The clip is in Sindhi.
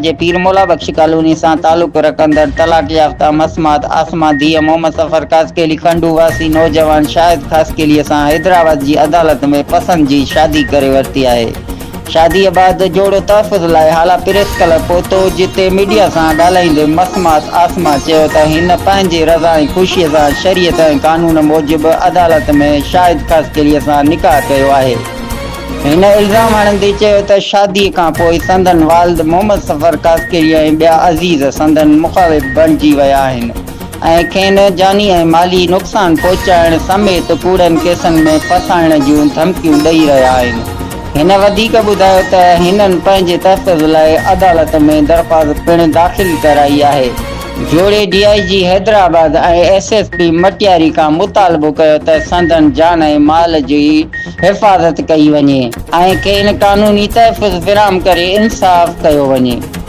حيدرآباد جي پير مولا بخش ڪالوني سان تعلق رکندڙ طلاق يافته مسمات عاصمه ڌيء محمد صفر خاصخيلي کنڊو واسي نوجوان شاهد خاصخيلي سان حيدرآباد جي عدالت ۾ پسند جي شادي ڪري ورتي آهي. شاديء بعد جوڙو تحفظ لاء هالا پريس ڪلب پهتو، جتي ميڊيا سان ڳالهائيندي مسمات عاصمه چيو ته هن پنهنجي رضا ۽ خوشيء سان شريعت ۽ قانون موجب عدالت ۾ شاهد خاصخيليء سان نڪاح ڪيو آهي. هن الزام هڻندي چيو ته شاديء کانپوء سندن والد محمد صفر خاصخيلي ۽ ٻيا عزيز سندن مخالف بڻجي ويا آهن ۽ کين جاني ۽ مالي نقصان پهچائڻ سميت ڪوڙن ڪيسن ۾ ڦاسائڻ جون ڌمڪيون ڏئي رهيا آهن. هن وڌيڪ ٻڌايو ته هنن پنهنجي تحفظ لاء عدالت ۾ درخواست پڻ داخل ڪرائي آهي. جوڙي D I G Hyderabad ۽ S S P Matiari کان مطالبو ڪيو ته سندن جان ۽ مال جي حفاظت ڪئي وڃي ۽ کين قانوني تحفظ فراهم ڪري انصاف ڪيو وڃي.